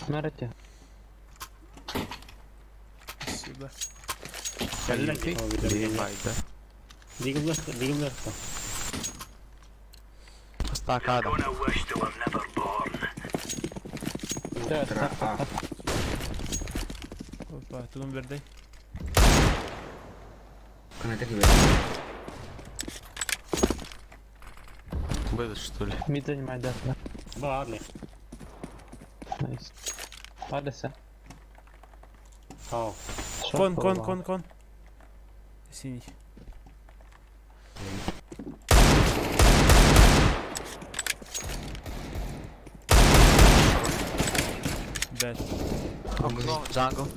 Нарете. Спасибо. Кэллэ Бейбайда. Дигилер, дигилер. Стакада. Утра А. Опа, тугун бердей. Кыната кибер. Быдыш, что ли? Мид занимай, да. да. Баар ли. Найс. Падаса. Ау. Кон, кон, кон, кон. Синий. Бэт. Окно, джангл.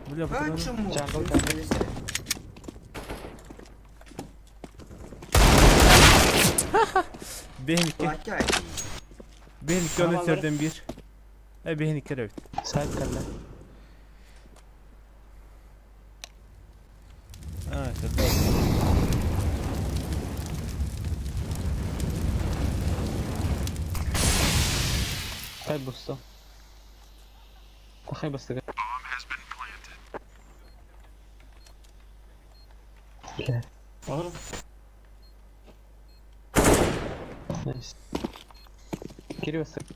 Бля, А патроны. чему? Джангл, джангл. Бэһин Лакай. Бэһин икки Ана оны төрдөн бир. Э, бэһин икки эбит. Сайт кэллэ. А, это Сайт бусто. Тахай бастыга. Бля, Olur. найс. Кири бастыга.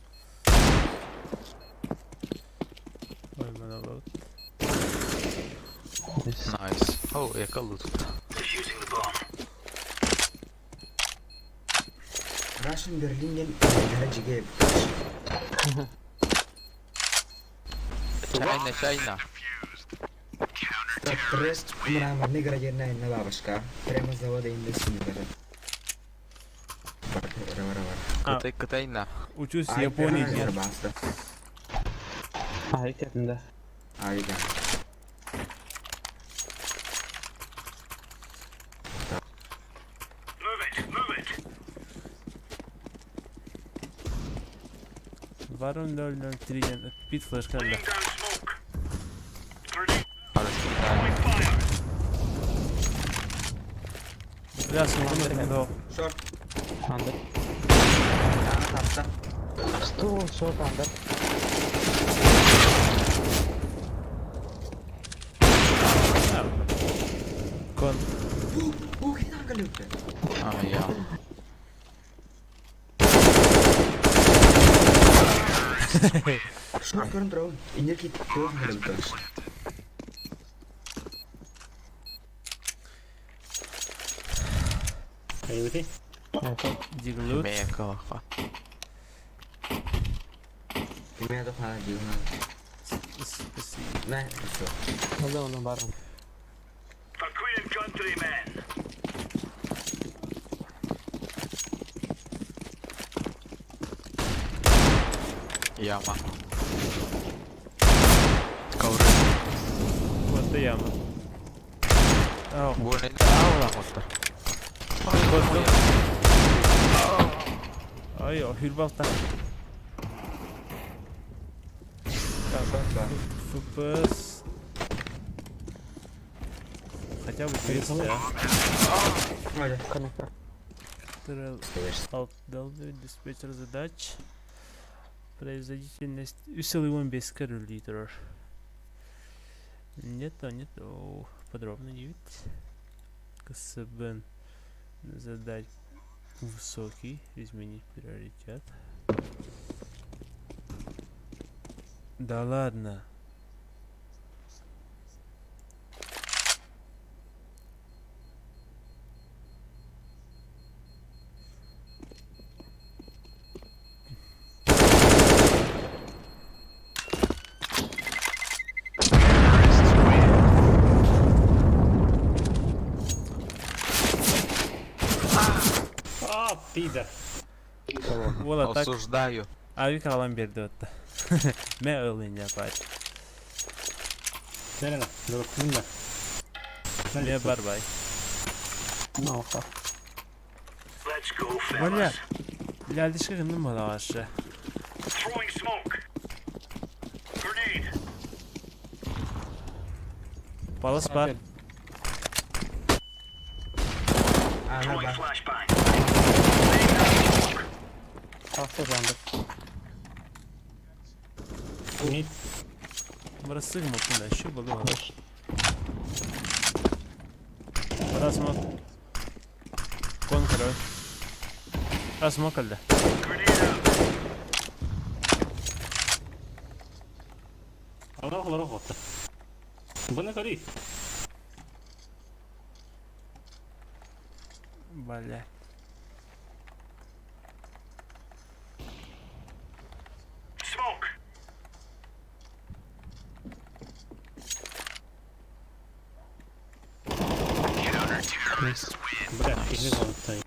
Ой, мана лут. Найс. Найс. О, я колу тут. Russian Berlin гаражиге. Чайна, чайна. Трест мраморный градирная на бабушка. Прямо с завода индустрии даже. Вара вара вара. Кытай, кытайна. Учусь в Японии диэн. Баста. А, иккетин да. Ай да. Варон 003 диэн пит флешка да. Арас Бля, сугун да. Шорт. Андер. А, тапса. Что? Шорт андер. Кон. Ух, не надо люпе. А, я. Шорт көрін тұрау. Энергия тоқ люпе. Айбыты. Диглут. Мея калаха. Меня тоқ надо дигна. Спасибо. На, все. Надо он барон. Яма. Ковры. Вот и яма. Ау. Буйный аула моттор. Кон. Ай, хүрбалта. Так, FPS. Хотя бы 200, а. Валя. Коннектор. Ctrl Стоишь. Alt W, диспетчер задач. Производительность 3,15 литров. Не то, не то. Подробно не видеть. КСБ задать высокий, изменить приоритет. Да ладно. А, пидор. Вот так. Осуждаю. Авик алан берди отта. Мэ ылын япар. Нерена, дурукмунна. Мэ барбай. Ну, ха. Бля. Лялишка гынным балашы. Палас бар. А. Ана бар. Тахса андер. Мид. Бырастыы гыммыппын да, еще было. Вода смок. Кон көрөр. А смок кэллэ. Олорох олорох отта. Бұны көрүй. Бля. Бля, кихни золотой.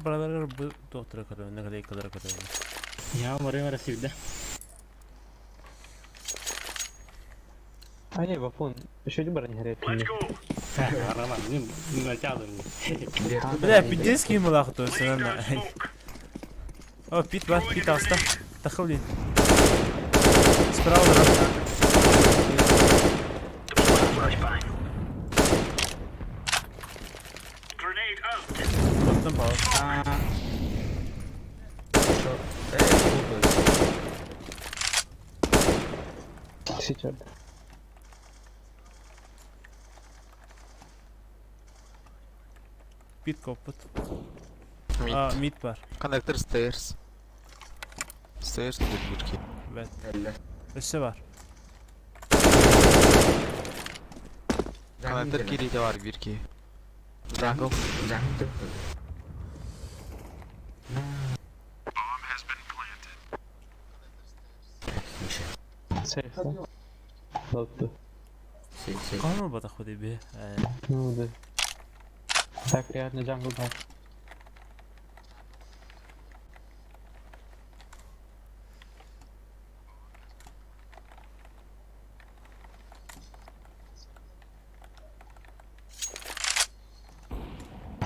Быраларыгар бу туохтара көрөбүн, наклейкалара көрөбүн. Я барыга Россияда. А не, Вапун, еще один бар не горит. Роман, не натягивай. Бля, пиздец ким лах то сына. О, пит бар, пит аста. Тахыл Справа да. Оттон пал. А. Шорт. Эй, глупый. Сейчас. Пит коппут. Mid. А, мид бар. Connector stairs. Stairs bir bir ki. Evet. Элле. Өссө бар. Connector кириде бар bir ki. Jungle. Jungle төп. Сейф, да? Лотто. Сей, сей. Кому бата ходи бе? Ну да. Так, реально джангл бар.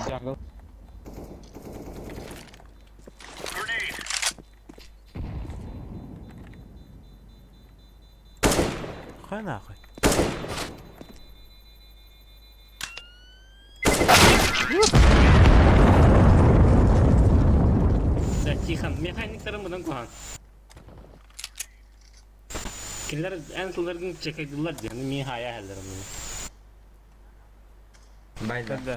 Джангл. Хай нахуй. Да, Тихон, механиктарын бұдан кухан. Киллер эн сылдыргын чекайдылар дияны ми хая хәллер мұны. Байда. Да.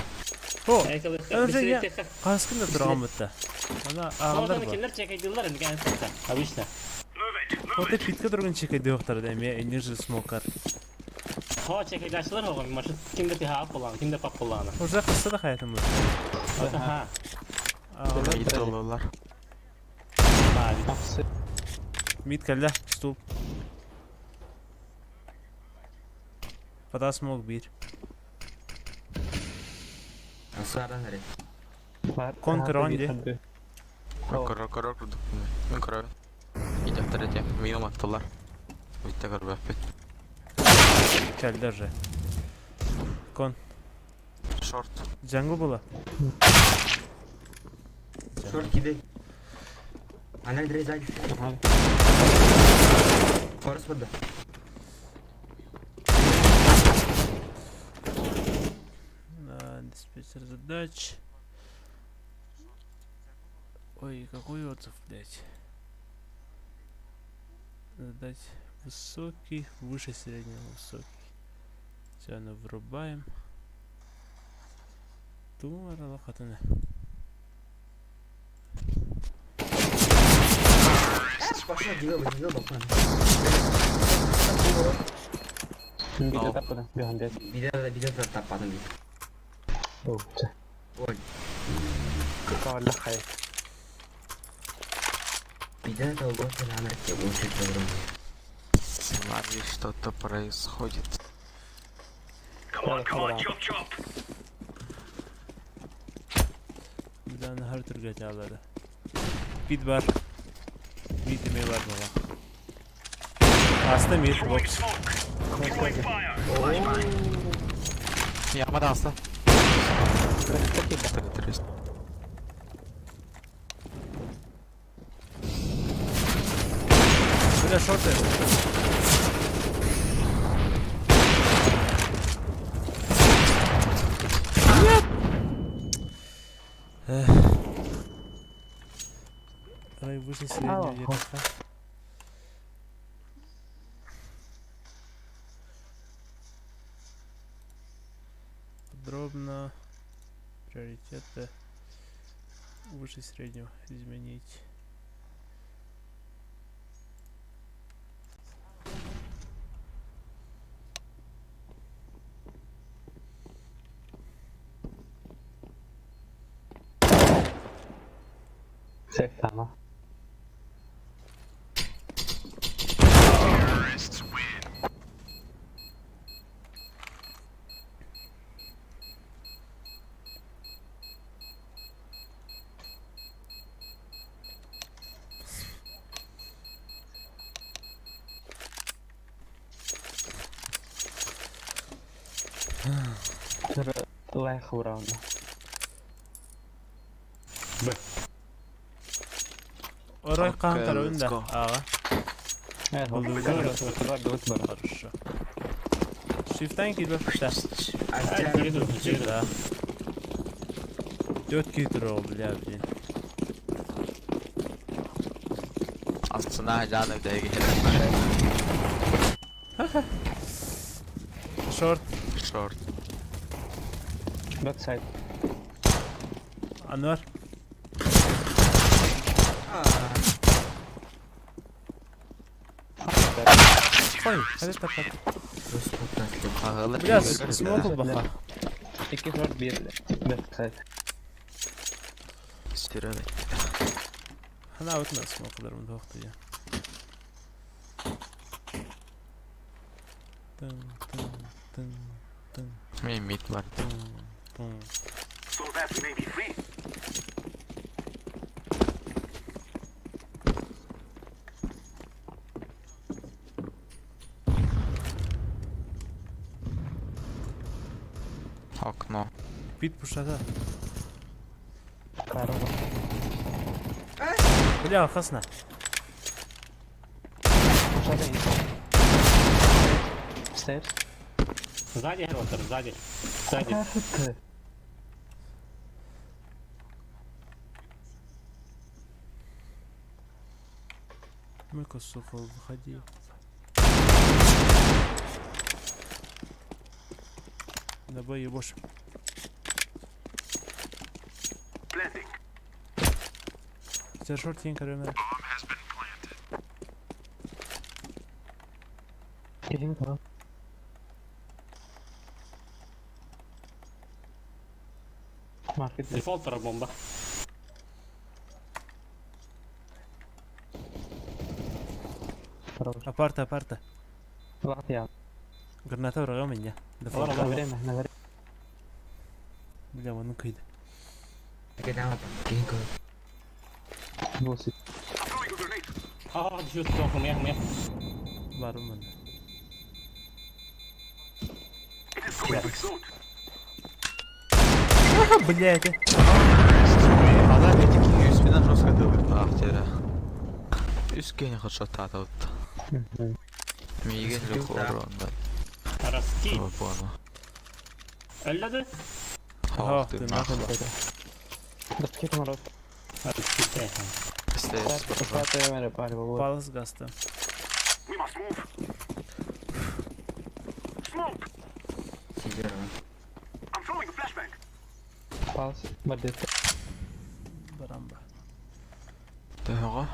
О, Әкелі я қаскын да тұрған бітті. Ана ағалар бар. Киллер чекайдылар инде эн сылда. Обычно. Ота питке тұрған чекайды yoqтар да, мен энержи смокар. Хо чекайдашылар оған, машин кимде тиха болған, кимде пап болған. Уже қысса да хаятым бар. Ха. Ағалар Mid olurlar. Ба. Ахсы. мид кәлді, стул. Вода смок bir. Асаран ре. Бар. Кон кронди. Корор корор курдук. Мен корор. Идәптер ете. Минum аттылар. Битте көрбәппит. Кәлді уже. Кон. Short. Джангл була. Шорт киде. Ана дре зад. Ага. Форс вода. На диспетчер задач. Ой, какой отзыв, блядь. Задать высокий, выше среднего высокий. Все, ну врубаем. Тура лохатына. Пошла дело, дело, бахан. Биде таппадан, бихан бет. Биде биде таппадым бит. О, Ой, Кавалла хай. биде толготы намерке учит добрым. С нами что-то происходит. Bizden her türlü hataları. Bid var. Mid yemeği var baba. Aslında mid box. Яма да Terörist. Бля, шорты. Нет! Эх. Рай выше среднего где-то. Подробно. Приоритеты. Выше среднего изменить. Сектана. Лайх ураунда. Б. Орой Окей, хаһан let's да. go. Ага. Хорошо. Хорошо. Shift'ten киирбэппит. А, перейду, перейду. Да. Тетки трол, бля, блин. Астана жаны дэги. Шорт. Шорт. Backside. Анвар. Ой, хadi тапат. Бля, смог баха. Икки шорт биир backside. Стирали. Хана өтмө смог кылар тоқты я. Тын, тын, тын, тын, Мен мид бар. тын, тын. Окно. Пит пушата. Карова. Бля, хасна. Пушата Stairs. Сзади, Ротор, сзади. Сзади. Ты. Ну-ка, сука, выходи. Давай ебошь. Sen short in karıma. Gelin tamam. Market. Дефолт вторая бомба. Хорош. Апарта, апарта. Латвия. Граната врага меня. Врага. На время, на время. Бля, вон кыйды. Кинг. Бусы. А, дефьюз, у меня, у меня. Барым мен. Блядь. Ада бетики үспінен жестко дылыр. Ах, тере. Үскені хедшот атат. Миген жоқ орында. Расти. Бону. Өлледі? Ха, Ты ты нахуй. нахуй. Достки народ. Расти. Стейс. Палас гаста. Сидерова. Палс. Бардет. Барамба. Тыға.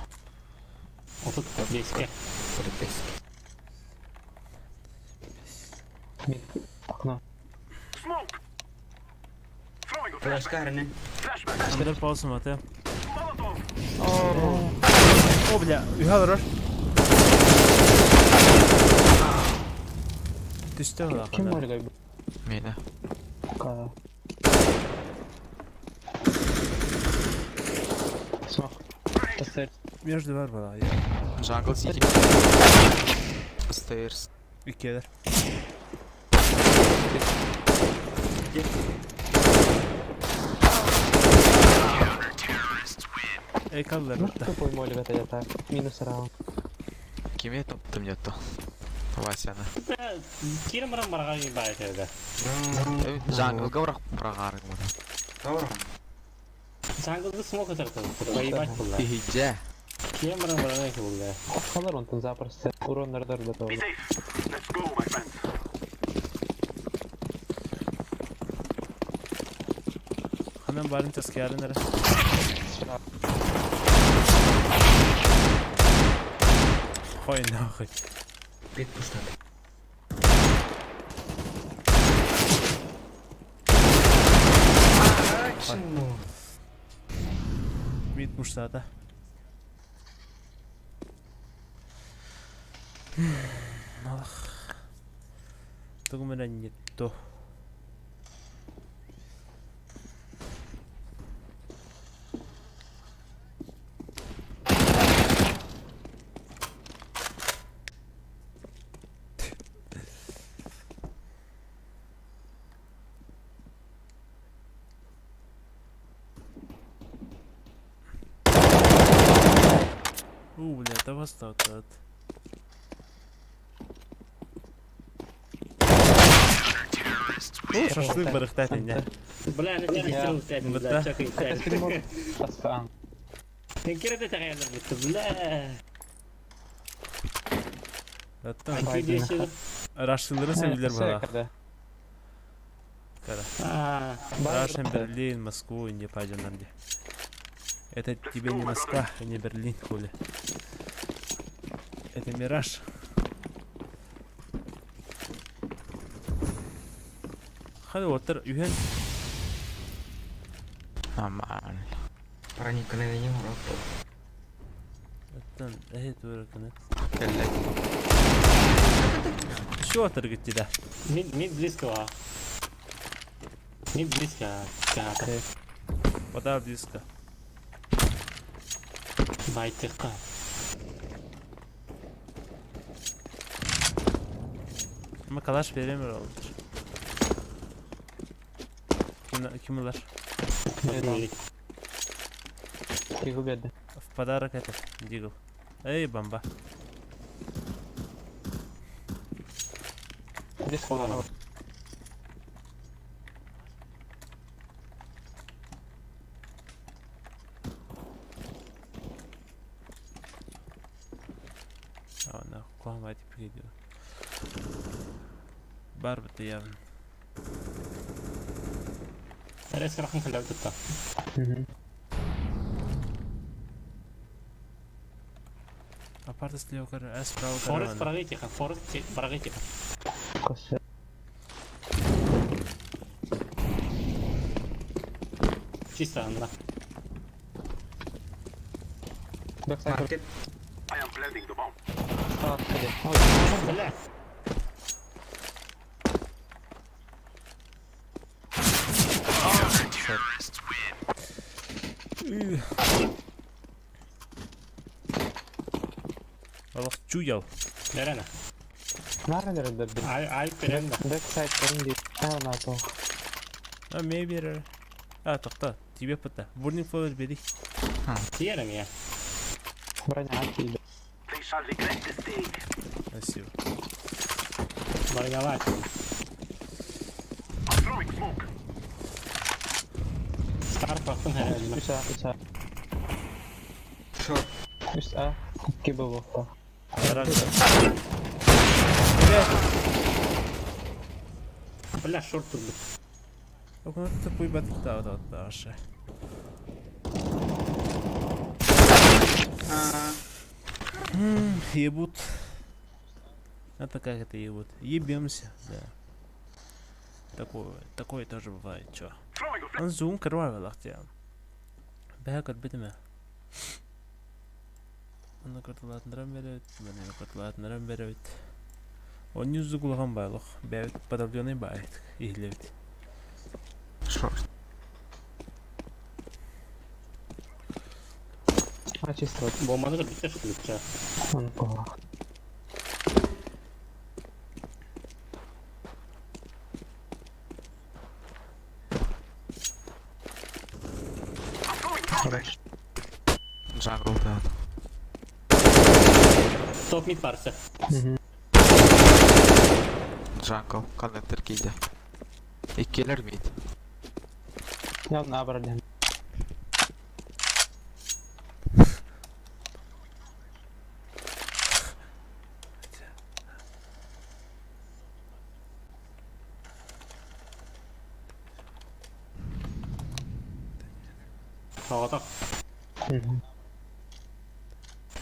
Вот тут 10. Полицейский. Мид. Окно. Флешка, Рене. Андер пауза мате. О, бля, үһә рор. Түстә ла. Ким бар Мені. Ка. Смок. Stairs. Между бар бала. Jungle City. Stairs. Иккелер. Эй, каллар. Ну, тупой молик это я так. Минус раунд. Ки Кими топтум диэтто? Васяны. Кирим баран бараға баайт эбит. Jungle га быраҕаарыҥ маны. Добро. Jungle смок атар Поебать булла. Иһидьэ. Кирим баран бараға булла. Kalар онтон запросто. Уроннардар да тоже. Ханан барын таскиярын эрэ. Хой нахуй. Пит пустат. Мид муштата. Алах. Тугу эрэ не то. У, бля, это восстал-то. Шашлык барыхтат инде. Бля, не теряй Бытта. сил, Таскаан. Кирде тағайлар бітті, бля. Оттон Рашылыры сөйлер бала. Кара. Рашен Берлин, Москву, не пойдем нам где. Это тебе не Москва, не Берлин, хули. Это мираж. Хали оттар үһен Нормально. Проникновение в рот. оттан эһи туураканы. Кэллэ. Шо оттар гиттида. Мид, мид близко, а. Мид близко, ката. Вода близко. Байтыққа. Ama kalaş veremiyor oldur. Kim, kim ular? Тигу беды. В подарок это, Дигл. Эй, бомба. Здесь холодно. А, нахуй, куама тип gidiyor. Бар бит явно. Резко рахын кілдәу тұтты. Апарта слева кар, а справа Форест караван. бараға тиха, форест бараға тиха. Косы. Чисто анда. Бэксайд. Маркет. А, ходи. Бля. Аллах чуял. Берені. Нары бер. Ай, ай, берені. Бэксайд көрін дейді. А, на то. А maybe. А, тоқта, тебе пыта. Бурning flower бери. Тиерім, я. Броня тиді. Спасибо. Бронялар. Стар бақтың хәрәлі. Үс А, үс А. Шорт. Үс А. Икки болуқта. Тарак. Бля, шорт тұрды. Окунатты пуй батта вот аша. Ебут. Это как это ебут? Ебемся, да. Такое, такое тоже бывает, чё. Он зум корова лахтя. Бэха көрбүтүм. Оны кыртылатыныран беребит, маны кыртылатыныран беребит. Он жүзү кулахан байлык, бэбит подавленный байт, ихлебит. Шорт. А, чисто вот. Бомбаны кірбіттер шүлікчі. Он кого. Хорошо. Jungle да. Топ мид барса. Jungle, коннектор киирдэ. Иккилэр мид. Явно абрален. Соҕотох.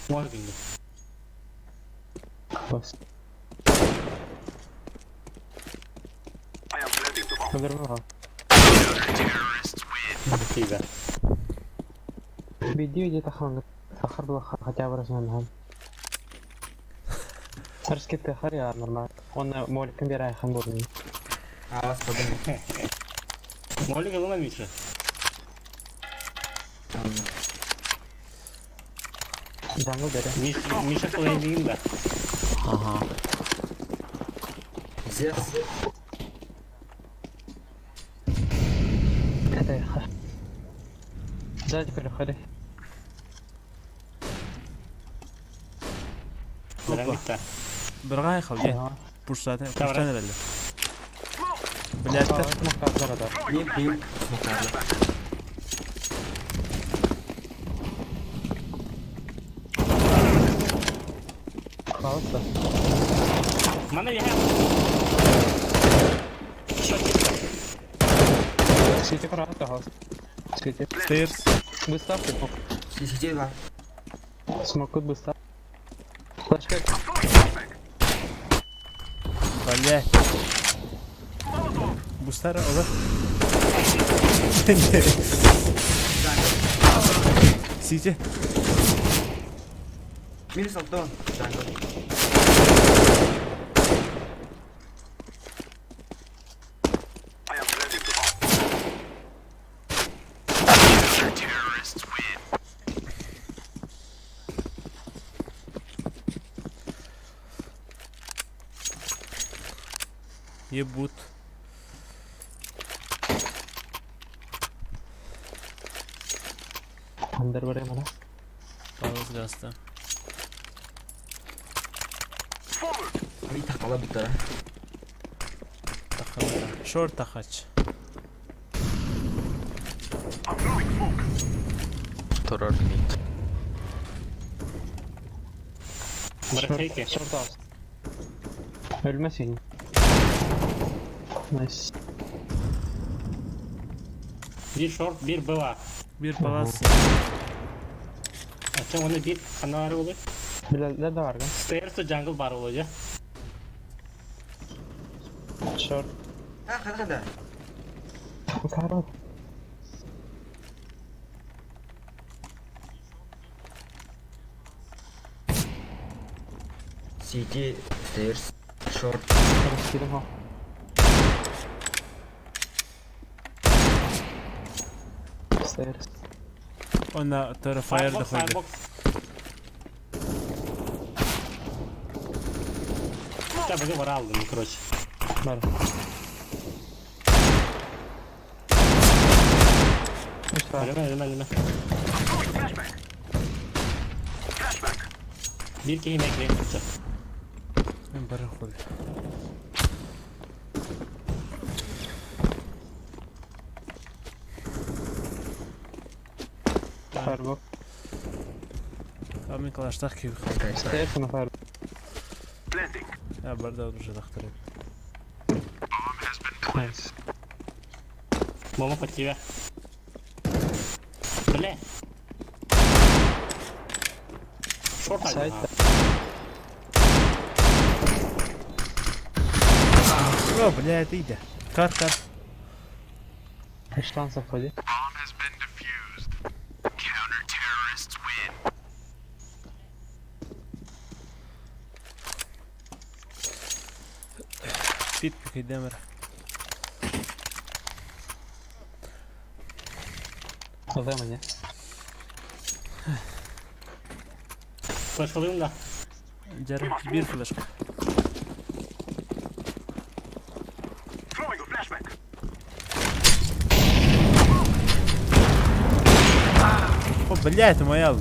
Уон күндү. Бас. Өлөрмө Тиийбэ. Видео где-то ханга. Сахар было хотя бы разминан. Сарский ты я нормально. Он моликом бирай хамбурный. А вас подумай. Молик ылына Миша. Jungle бери. Миша кылайын да. Ага. Зевс. Это Сзади переходи. Бирэн битта. Бырҕай халге. Пуштата, пуштан эрэллэр. Блядь, Бим, бим. Смокарда. Палка. Мана я. Что Свети правда, газ. Свети. Стейрс. Выставки смог. Сиди два. Смогут быстро. Флешка. Блядь. Бустара, ола. Сити. Минус Алтон. Jungle. Ебут. Андер баре мана. Палыз гаста. Ой, тақала бұттара. Тахалара. Шорт тахач. Турар мид. Бирахейки. Шорт аз. Ölmesin. Nice. Bir short, bir быва. Bir палас. Ача оны bir каналары olur. Bilal'de de var lan. Stairs to jungle бар olacak. Short. А, хада, хада. Kara. Сиди, stairs, short. Кирим ha. Stairs. Она тора фаер Firebox, доходит. firebox. Я быгы бара алдым, короче. Бар. Үч var. Ölüme, ölüme, ölüme. Bir kehim ekleyin tutacak. Мен барахоль. Firebox. А мен калаштах киви. Stairs на firebox. Я барда уже дохтарып. Nice. Момо под тебя. Бля. Шорт Сайт. один. О, бля, это иди. Кар, кар. Штан заходи. Пит пикайдемер. Алдай мне. Флеш alayım da. Жар bir флешка. О, бля, это моя.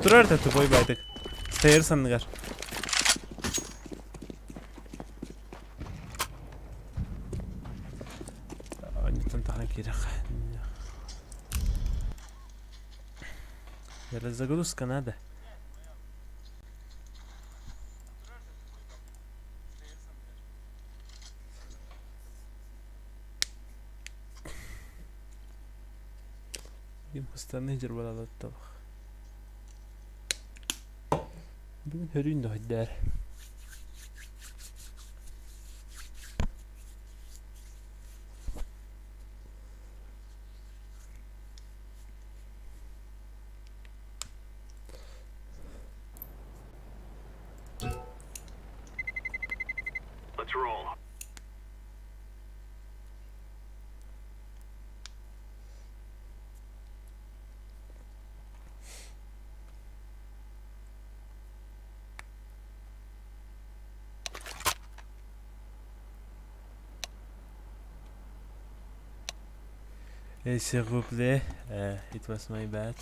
Турар ты тупой байтик. Стейр санныгар. Онньуттан тахан киирэх. Разогрузка надо. Ким дьырбалалаттабах. Бүгүн хөрүүн да S'il vous plaît, it was my bad.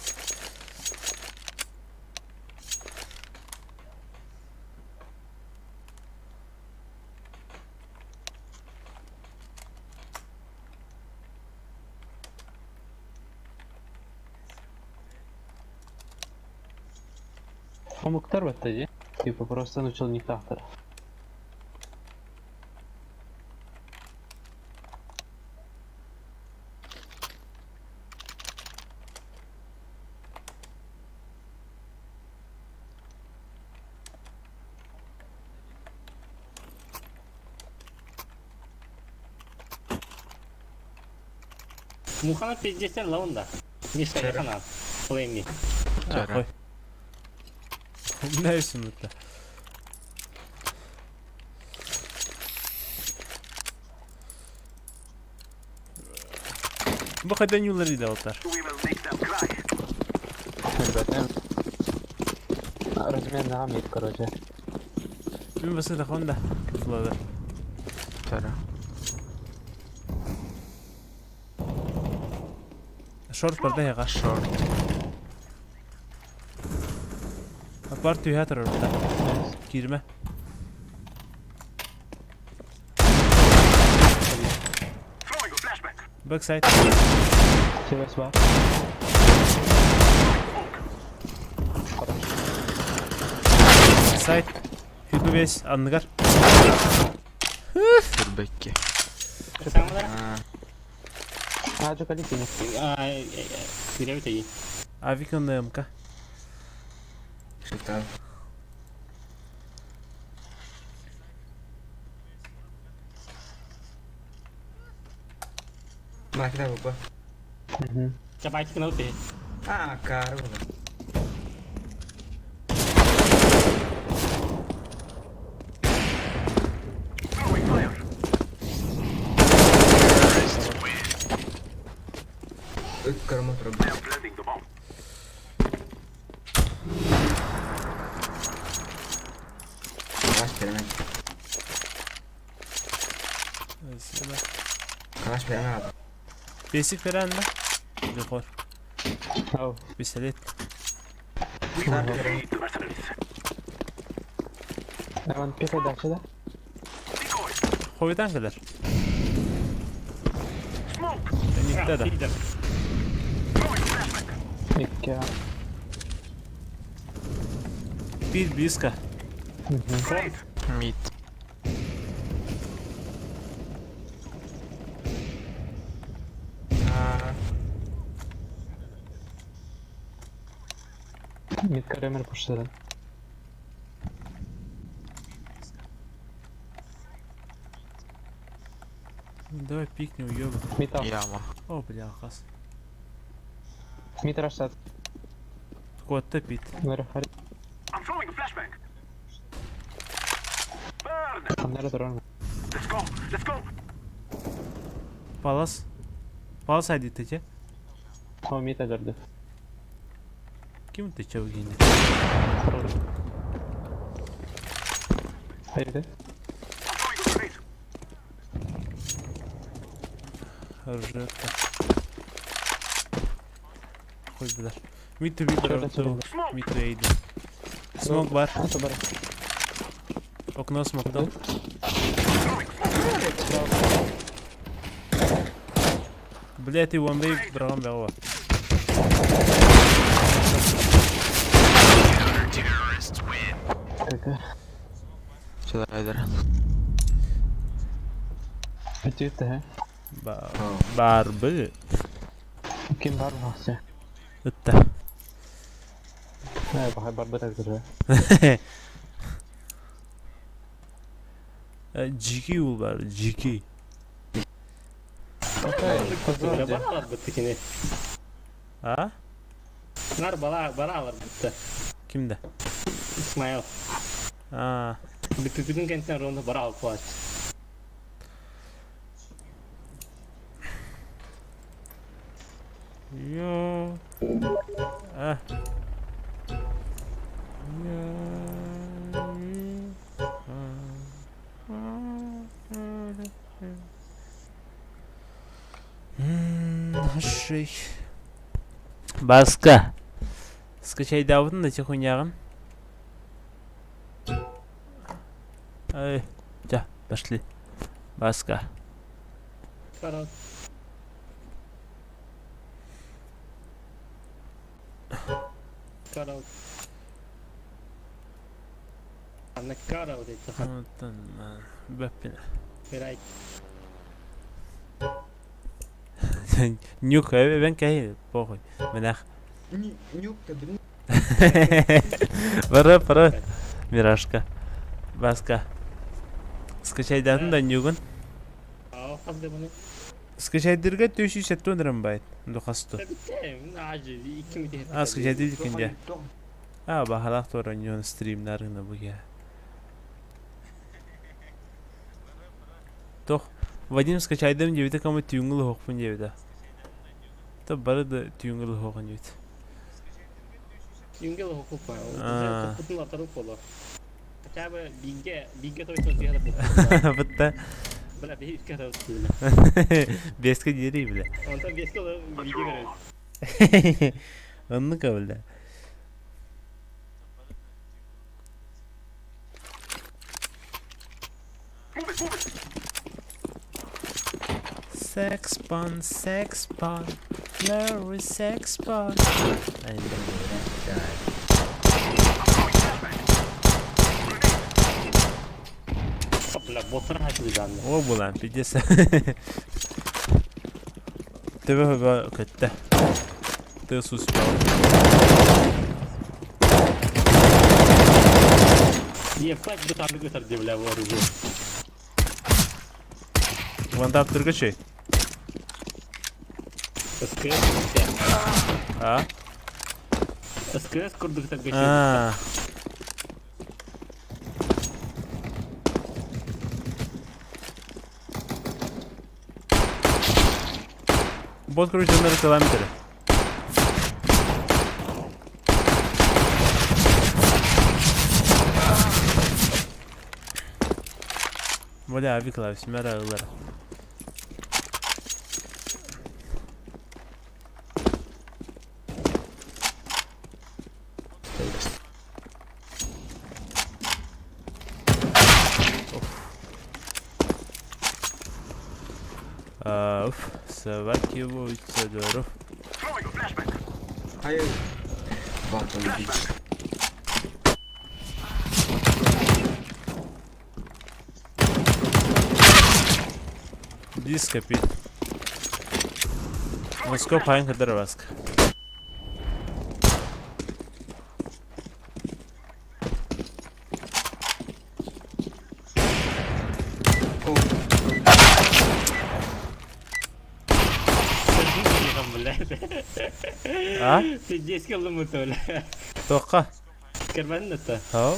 Омуктар батта дии. Типа просто начальниктаахтар. Мухана пиздецтер лаунда. Мишка, я хана. Плей Ахой. Умляюсь это. Бу хайдан юллар иде алтар. Ребята, размен на мид, короче. Мин басыта хонда. Флодер. Чара. Шорт барда яга. Шорт. Апар түйә торыр да. Кирмә. Backside. Севас ба. Хорош. Сайт. Хүбі бес. Анныгар. Турбекки. Самалар. А, жо калитини. Гребете Авик на МК. Шитал. Макина баба. Угу. Чапайчик на ути. А, каруна. Ыккарма проблем. Калаш беремен. Калаш беремен abi. Бесик берен да. Духор. Ау. Пистолет. Калаш беремен. Иван, пикай дальше, да? Хойдан кадar. Никте да. Икки. Бир близко. Мид. А, Мид каремер пуштадан. Давай пикни, уёбок. Мид ау. Яма. О, бля, хас. Мид раштат. Кот пит. Нары хари. Аннары дрон. Палас. Палас айдит те. О, мид адырды. Ким ты чего гине? Хорош. Haydi. Ржетка. Хуй бля. Мид to be Чё это Мид to A. Смок бар. Окно смоктал. Блять, и ванвей быраҕан бөҕө бар. Сюда Барбы. Ким бар бахсы? Ытта. Барбыта Джики ул бар, Джики. Баралар бытты кини. А? Нар бала баралар бытты. Кимде? Исмаил. А. Бүтүн кэнтен ронда бара алып кулач. Йо. А. Шей. Баска. Скачайдаабытын да хуйняҕын. Эй, дьэ, пошли. Баска. Корот. Корот. Анна Карл дейт. Оттон бэппин. Райт. Нюк, эбэн кэһи, похуй. Мэнэх. Нюк-то, блин. Бара, бара. Мирашка. Баска. Скачайдаатын да нюгун. Аа, хас да буну. Скачайдырга 470 рым байт. Духасту. А, скачайдыр кинде. А, бахалах тура нюн стримнарына буге. Тох, Вадим скачайдым дебите кому тюнгл хохпун дебите. То бары да тюнгл хохун дебите. Юнгел хокупа. Топпутун атарып боло. Хотя бы бигге бигге той той тиһэ бу. Бытта. Бля, бигге той. Беске дери, бля. Онтон беске бигге көрөт. Оннука, бля. Sex pun, sex pun, Larry sex pun. Бля, боттар хачылыганны. О, булан, пиздец. Төбө көттө. Ты суспал. Ебать, бутарды көтөрдү, бля, оружие. Вантап түргөчөй. СКС. А? СКС курдук так А. Бот короче километры. Бля, викла, смера ылар. Уф, собаки воют здоров. Ай, вату убить. Диско пит. Москва пайн кадыр баск. А? Пиздец кылдым бля. Тоққа. Көрбәдин да. Хау.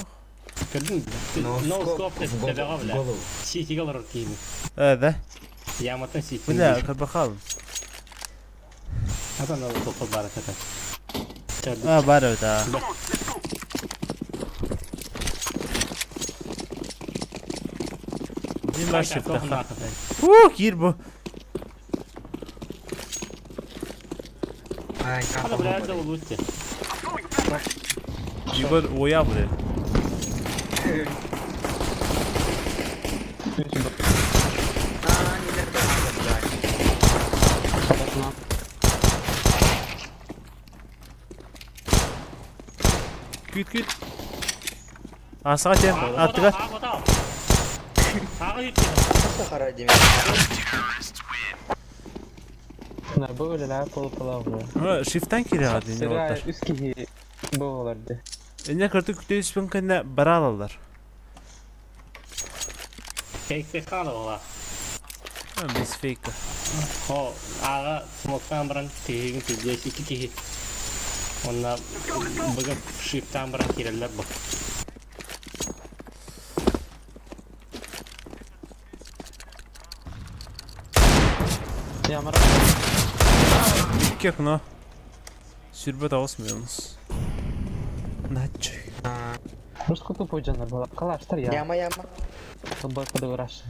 Көрдүң. No No scope scope в тебеға, голову. бля. В голову. Ситиге алар кийими. Э, да. Яматтан сити. Бля, кырбахал. Атан ал топол бар это. А, бар да. Дин бар шифта. Фу, кир бу. Ай, Хала как бля, да лучше. Егор уойа блин. Күүт күүт. Асаҕа тиэн аттыгар. Шифтан киирэҕэ дии уолаттар. Үс киһи буоларды. Инньэ кырдьык күтэ түспүн кэннэ бара алаллар. Фейк хаалла. Без фейка. О, аҕа смоктаан баран тиһигин пиздец икки киһи. Онно быгып шифтаан баран киирэллэр бу. Ямара. Икки окно. 29 минус. Начи. Русскую тупой дьоннор буолар. Калаштар я. Яма яма. Футбол подыграш.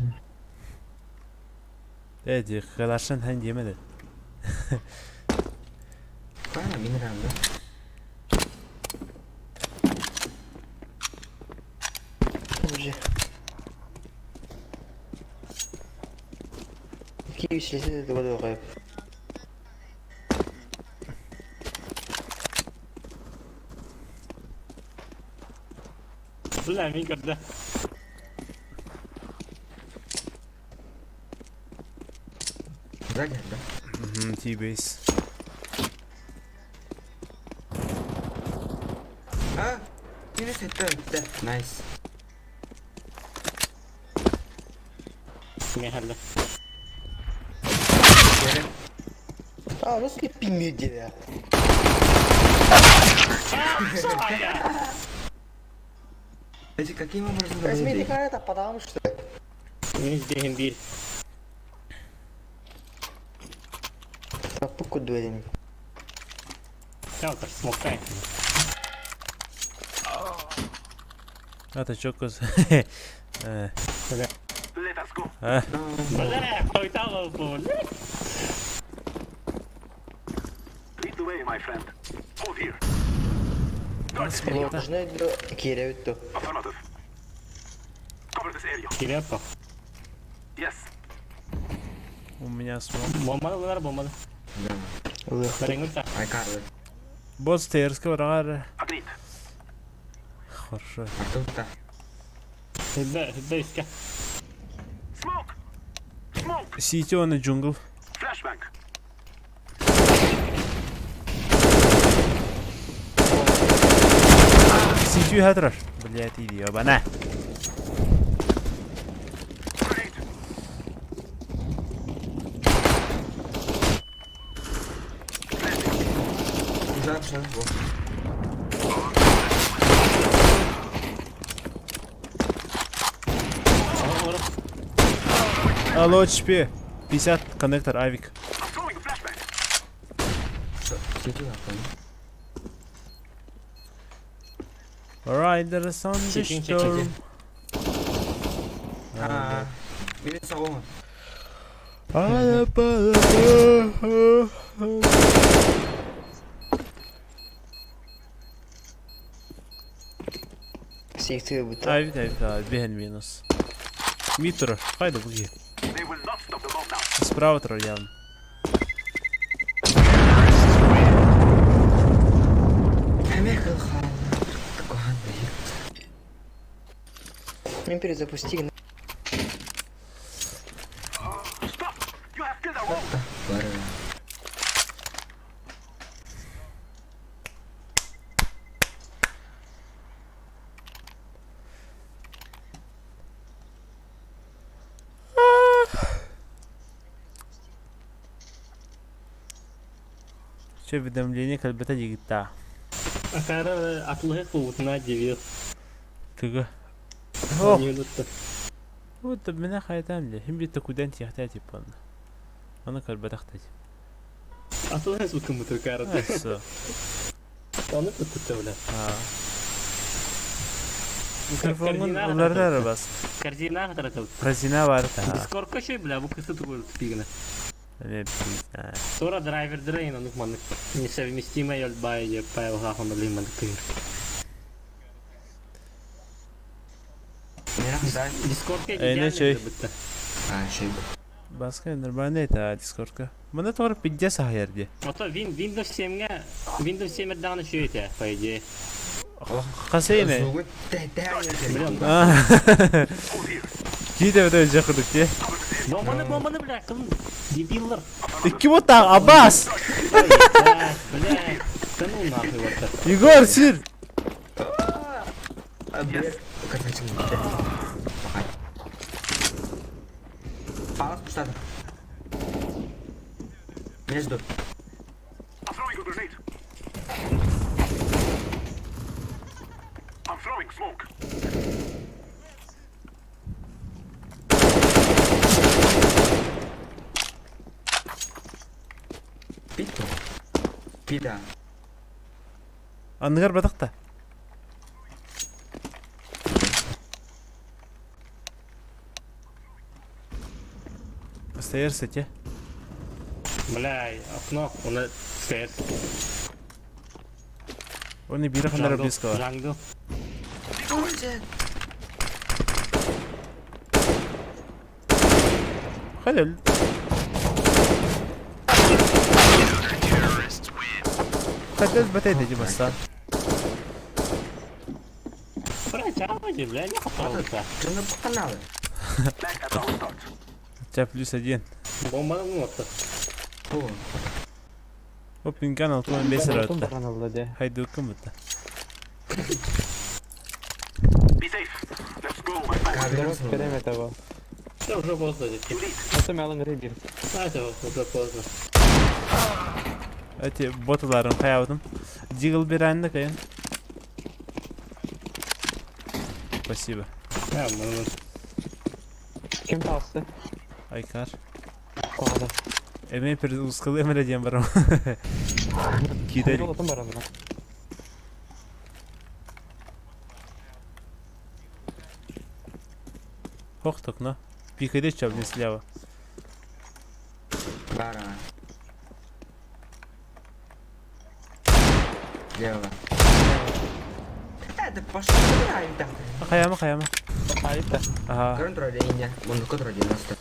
Эди, калашын хэн диэмэди. Правильно, минерал, да? Уже. Киев силесэ туга Бля, мин көрдө. Сзади, да? Мгм, T-base. А! Минус это, да. Nice. Мехалла. А, русский пимеди. Эти каким образом Возьми это потому что. Минус дehen bir. Тапку дуэлин. Counter смоктай. Это чё кыз? Э. Бля. А, Бля, хойта бу. Ложный кире Кирепо. у меня смог. Бомбалар бомбалар. Да. Барингута. Ай, Карлы. Бот стерского рара. Хорошо. А тут-то. Хидда, хидда иска. Сити он и джунгл. Сити хатрар. Блять, иди, ебана. Ужас, ужас, вот. Алло, HP. 50 коннектор, авик. Что? Сити лапы. Riders on the Чекин, storm. чекин. А, минус оҕо. Сикты быта. Авик, авик, авик, бehen минус. Митр, хайда буги. Справа трор явно. Эмэ кыл хаалла. Куһаҕан бэйи. Мен перезапусти. Бары. Че уведомление кэлбэтэ дигитта. Акара атлыһы куутуна дивир. Тыга. О, Минутта. вот меня хайтам ли. Хим битте куден тихта типа. Аны кэлбэтэх Атлыһы суккумуту кара. Все. Оны тутту бля. Микрофонун улардар бас. Корзина хатаратыл. Корзина бар та. Дискордка шей бля, бу кысы тугул тупигна. Не пизда. Тора драйвер дрейн онук маннык. Несовместимая ольбай же пайл хахон лиман кыр. Дискордка Эйне идеально чэй. бытта. А, шей. Баска нормально это Дискордка. Мана тор пиздец ахайар ди. Ото Windows 7-ге Windows 7 эрдэҕинэ үчүгэй этэ, по идее. Хасейне. Звугу Блин, Киде өтө жакырдык те. бомбаны, бомбаны, бля, кым дебиллар. Икки бота Аббас. Ой, бля, бля, да ну нахуй вот это. Егор сир. Палас пустады. Меня ждут. Питу. Пита. Аныгар батакта. Остаешься те. Бля, окно, он стоит. Он и бира ханара близкого. Jungle. Халяль. Халяль батайда димаса. Бля, чавайте, бля, не хотел. Жаны каналы. Тебя плюс один. Бомбаны вот. О, Оп, пинкан алтын бес Алтын ратта. баран алды де. Хайдукым бутта. кабель Берем этого. Да уже поздно, детки. Это мялын рыбир. А, это уже поздно. Эти боталарын хаябытым. Дигл бирәнді кайын. Спасибо. Да, мы Ким талсы? Айкар. Оғада. Эме пер ускалы эмре диэн барам. Кидер. Алтын баран. Хохток, но. Пикаде чаб не слева. Бара. Лево. Это пошел там. Хаяма, хаяма. Айта. Ага. Контроль линия. Вон контроль 90.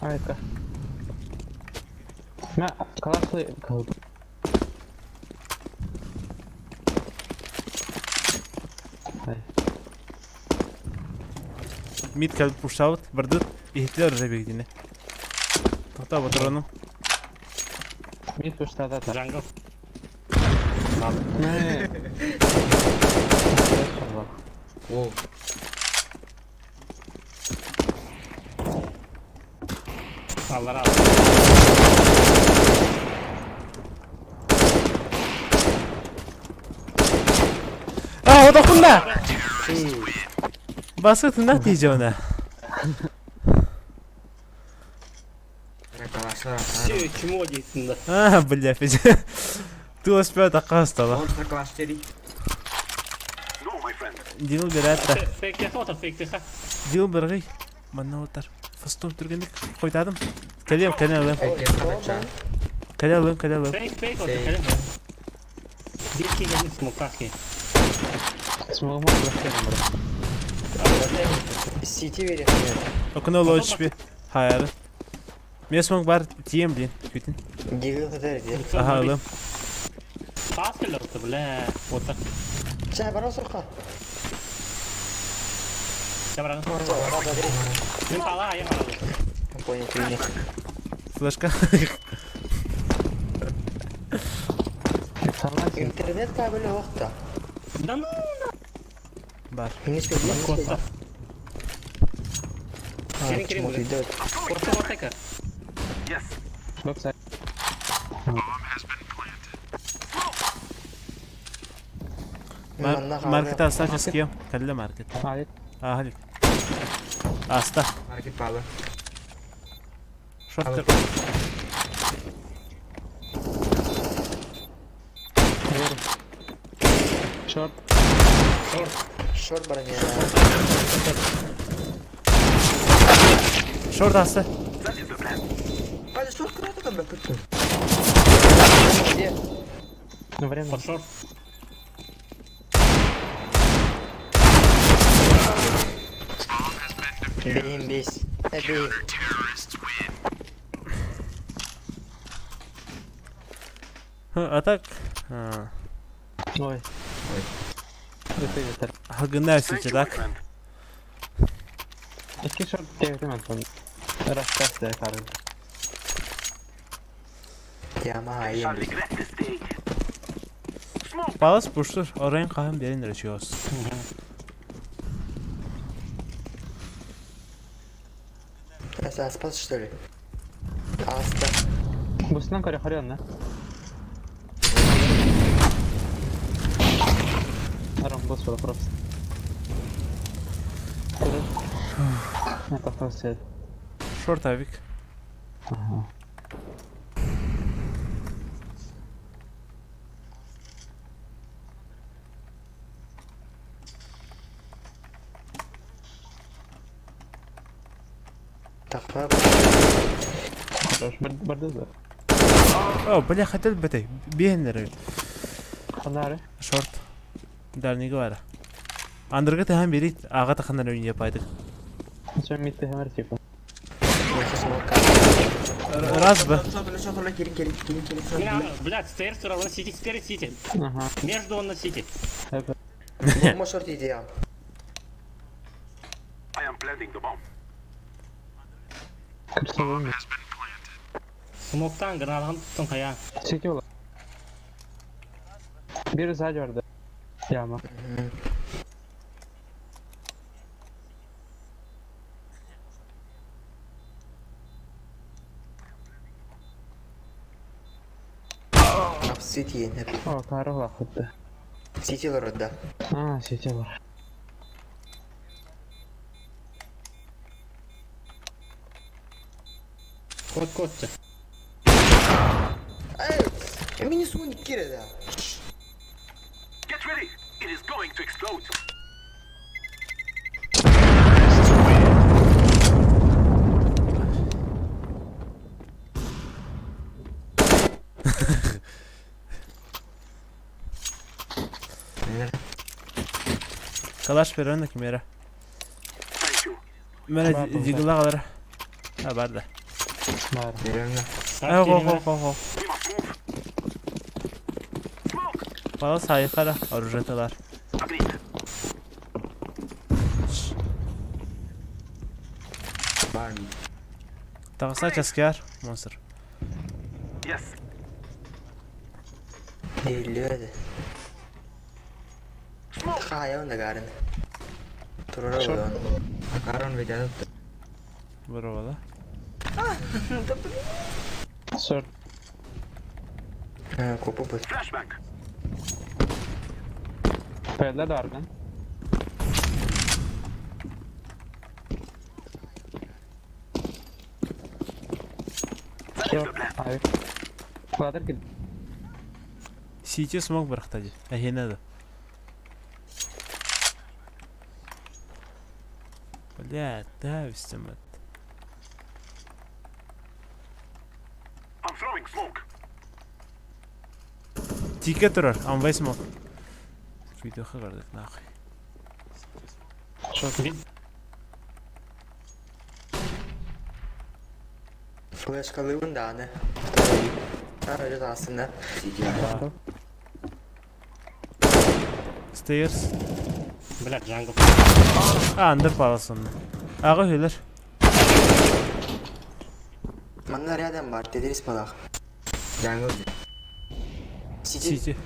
Айта. Мә, класслы кылды. Ай. Мид кәл пушаут, бардыт. Ихтилер уже бигдине. Тоқта батыраным. Мид пуштада та. Jungle. Мә. О, Аллар ал. А, отақында! Басы тыңдақ дейді оны. калашlar. Все, чмо дейсің да. А, бля, федя. Ты успел так стало. Он калаш 4. Дил берәтті. Фейк теха отыр, фейк теха. Дил бірғи. Манна отар. Фастом түргендік. Қойтадым. Кәлем, кәлем алым. Кәле алым, кәле алым. Фейк, фейк отыр, кәлем. Детки келдің смокахи. Смогу бара. Сити вере. Окно лочпи. Хайры. Мен смог бар тием, блин. Күтін. Дигл хатар де. Ага, алым. Пас келер отыр, бля. Отыр. Ча баран сорқа. Чабыраны. Мен пала аяқ алады. Понял, принял. Флешка. Интернет кабелі оқта. Да ну, Бар. Не спел, не Коста. А, Керин, керин, чмо блин. ты делать? Орта, ортайка. Боксай. Маркет аста ческием. Кәле маркет. Айт. Ахалик. Аста. Маркет палы. Шорт. Шорт. Шорт баран я. Шорт аста. Пойди, что куда ты там бля? Где? Ну, время. Под шорт. Бэйим бэс. Эбэй. А так... Ой. Ой. Хагына сити, так? Икки шорт диэбитим антон. Растас да карын. Яма айым. Палас пуштур, орайын хаһан биэрэн эрэ чуос. Это аспас что ли? Аста. Бусынан көрө хорионна. Арам бус было просто. Это просто. Шорт авик. Ага. Тахпа. Хорош. Барды да. О, бля, хотел бы ты. Биэннер. Ханары. Шорт. Дальний говоря. Андырга тыһан бери, аға таханар үйіне пайдык. Все митты хэмэр типа. Раз бы. Кирин, кирин, кирин, кирин. Блядь, стейр все равно сити, теперь сити. Ага. Между он на сити. Это. Бомба шорт иди. Красавый. Смоктан граналам туттун хая. Сити было. Бир сзади орда. Яма. Сити. О, карла хотта. Сити лорда. А, сити бар. Кот кот. Эй, мини суник кире да. Get ready! It is going to explode! Калаш берен кимера. Thank you. Мен дигла алар. Ha бар да. Бар. Беремне. Э, хо хо хо хо. We must move. Smoke! Палас хайкара оружеталар. Agreed. Бар ми. Тагса часкар монстр. Yes. Değildi. Хая он дагарын. Турара он. Акарон ведядат. Бро да. Шорт. Копу бут. Flashbang! Пэдла дарган. Шорт. Ай. Квадр кид. Сити смог барахтади. Ахена да. Бля, да, вистемат. I'm throwing smoke. Тике турар, амвай смог. Видео хагардык нахуй. Шорт. Флешкалыгын да аны. А, öyle aslında. Сити. Stairs. Блядь, джангл. А, андер палас онна. Ага хөлөр. Манна рядом бар, тедерис балах. Джангл. Сити. Сити.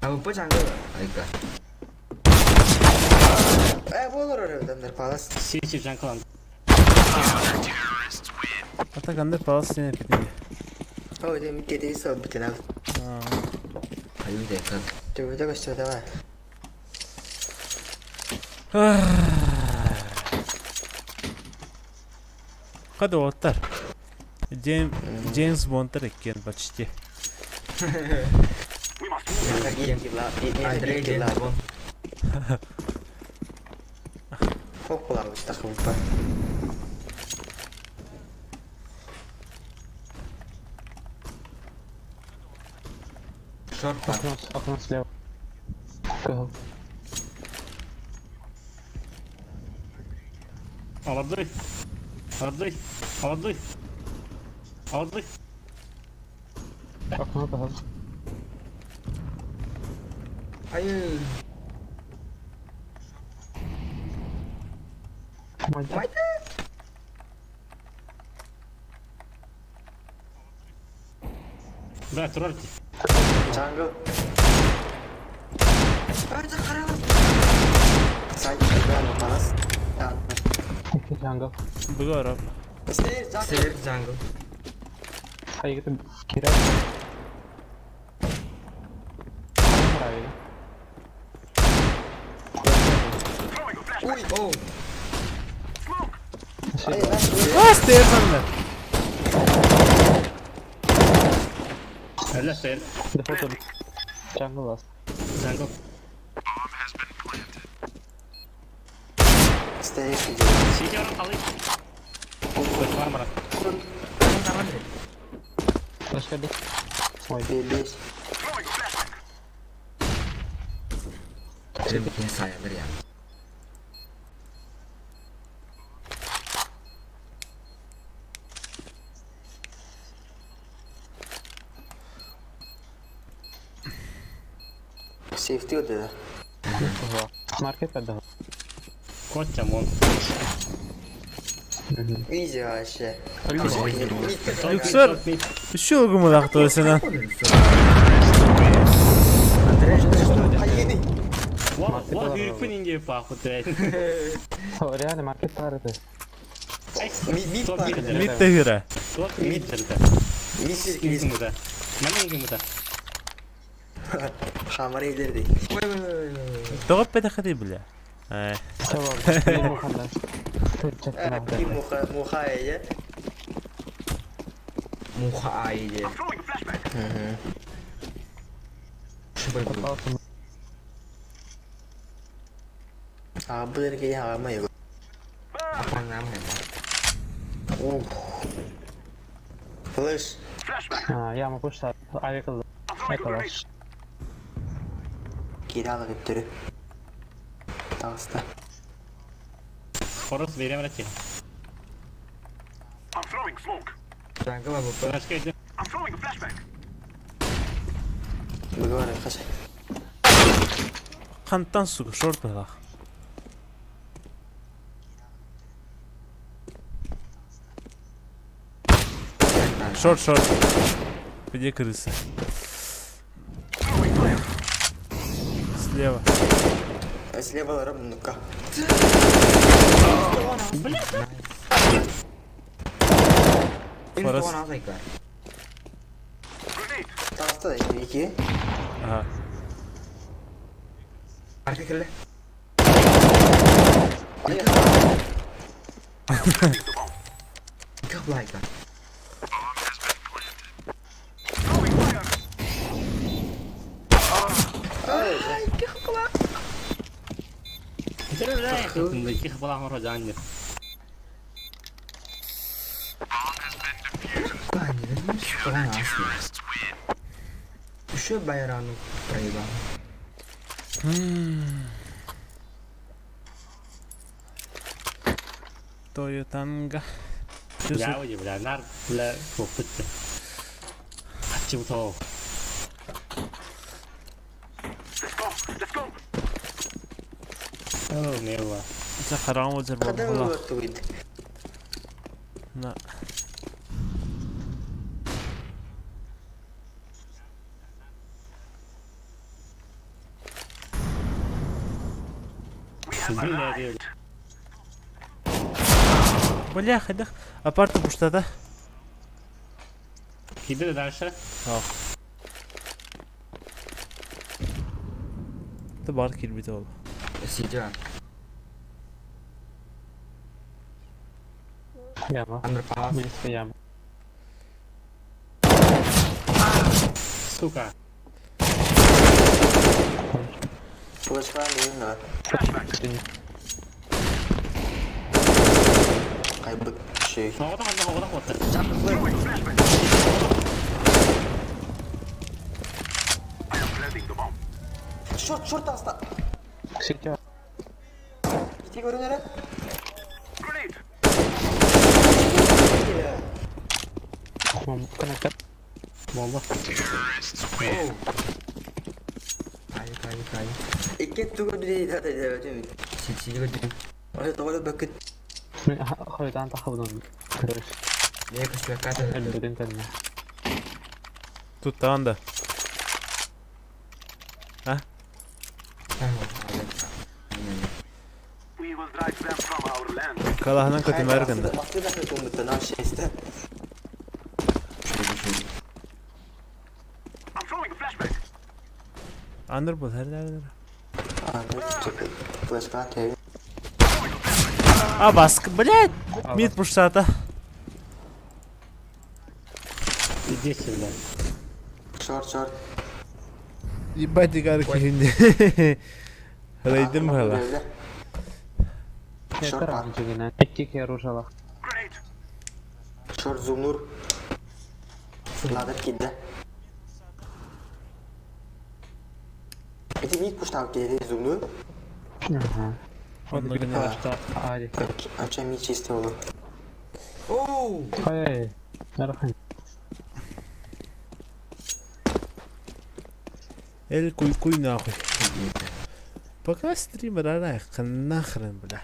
А вы по джангл? Айка. Э, болор оры палас. Сити джангл. Атак андер палас сене питинге. О, это тедерис ол битен ал. Аю дека. Төбөдө көстө давай. Када оттар. Джеймс Бондтар экен почти. We must move. Андрей Джеймс Бонд. Хоп кулабы тахыбы. Шорт бар. Окно, окно слева. Кого? Олордуй. Олордуй. Олордуй. Олордуй. Окно таһын. Айыы. Майда. Майда. Бля, турар дии. Jungle. Ай, харала. Сайт играл палас. Икки jungle. Быгоров. Stairs, jungle. Сэр jungle. Айгытым кирәк. Правильно. Throwing a flashbang. Ой, оу. Smoke. Ай, nice. А, Стефан! Өлө stairs. Default jungle last. Jungle. Stairs gidiyor. Сидя орон халый. Көтү бар. Başka bir. Ой. B5. Throwing a flashbang. Benim sayılır ya. Safety ödedi. Маркет отдал. Котча мон. Easy вообще. Люксор! Еще угумалах туосына. Hayır. Ва, хүрүппүн инге паху тэ. О, реально маркет пары ты. Mid mid Топ var. мид. Мид тегіре. Топ мид жерде. Mid Ингимута. Мана ингимута. Хамара ileride. Ой, ой, ой, ой. Тоғып бәті бля. Э, Bir muha muha eye. Муха айди. I'm throwing a flashbang. Шыбыр был. Abi bu derece hama yok. Апан нам хэм. Oh. Flash. Flashbang. А, яма пушта. Авик I'm throwing a grenade. Эколаш. Kiralık öttürü. Dansta. Хорос берем рати. I'm throwing smoke. Jungle абы. Флешка иди. I'm throwing a flashbang. Bu var kaç. Қанттан сука, шорт балах. Шорт, шорт. Где крысы? Throwing fire. Слева. Слева ну-ка. Форос. Инфо азайкар. Grenade. Dansta da iki. Ага. Арка кэллэ. Hayır. Как лайка. Throwing fire. Икки балаң оро жан. Еще байрану проебал. Тойотанга. Я уйди, бля, нар, бля, хлопытты. Ачыбыто. Let's go. Let's go. О, мева. За харам озер Kadar болла. öttü. На. We have Бля, arrived. Бля, хайдах. Апарты пуштада. Киди дальше. Ты бар кирбит ол. Сидя. Яма. Андерпас. Близко яма. Сука. Flash var mı? Ne var? Flashbang. Kaybı şey. Оҕото ханна оҕото хотта. Throwing a flashbang. I am planting the bomb. Short short dansta. Сетя. İki görünere. Grenade. Коннектор. Бомба. Кайы, кайы, кайы. Икки тугу билии Сиди көрдүм. Ошо тоҕо бөкүт Хойутаан тахабын. Көрүс. Мен көстүбэккэ Өлбүтүн кэннэ. Туттаҕын да. We will drive them from our land. Калаһынан көтүмээр гынна. Бакты да көтүмүттэн шесте. I'm throwing a flashbang. Андыр бұл хәрләрдер. Флешка тэби. А, баск, блядь! Мид пуштата. Иди сюда. Шорт шорт. Ебать, дигар киһинди. Рейдим хала. Шорт бар. Икки оружиялаах. Grenade. Шорт зумнур. Ладер кидде. Эти мид пуштал киде зумнур. Ага. Онно гына. Ади. Анча мид чистый болу. Оу! Ой. Нарахан. Эл куй куй нахуй. Пока стрим рарах нахрен, бля.